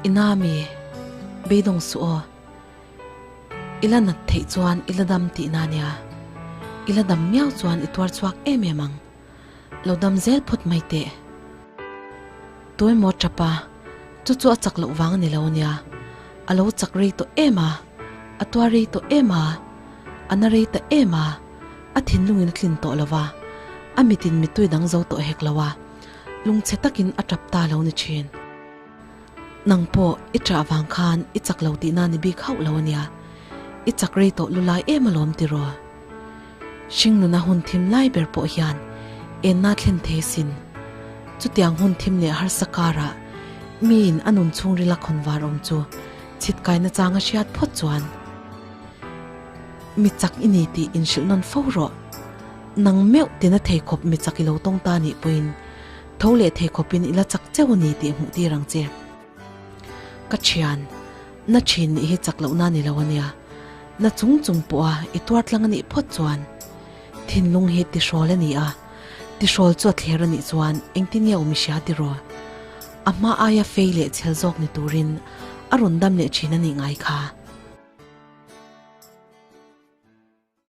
I na mi, beidawng suh aw. I la nat theih chuan i la dam tihna nia. I la dam miau chuan i tuar chhuak em em ang. Lo dam zel phawt mai teh. Tuemaw tapa, chu chu a chak loh vang a ni lo nia. A lo chak rei tawh em a, a tuar rei tawh em a, a na rei ta em a, a thinlungin a tlin tawh lo va, a mitin mittui dang zo tawh hek lo a, lungchhe takin a tap ta lo ni thin. Nang pawh i ṭah vang khan i chak lo tihna ni bik hauh lo a nia, i chak rei tawh lu lai em alawm tiraw? Hringnuna hun thim lai ber pawh hian enna thlen thei sin. Chutiang hun thim leh harsa karah miin a nun chhungril a khawn var awm chu chhitkaina chang a hriat phawt chuan mi chak i ni tih inhrilh nawn fo rawh. Nang meuh tina thei khawp mi chak i lo tawng ta nih pawhin Tho leh thei khawpin i la chak cheu a ni tih hmuh tir ang che. Ka thian, na thin nih hi chak lohna ni lo a nia. Na chung chung pawha i tuar tlang a nih phawt chuan thinlung hi tihrawl a ni a, tihrawl chu a thler a nih chuan engtin nge awm i hria tiraw? A hma aia fei leh chhel zawk ni turin a rawn dam leh thin a nih ngai kha.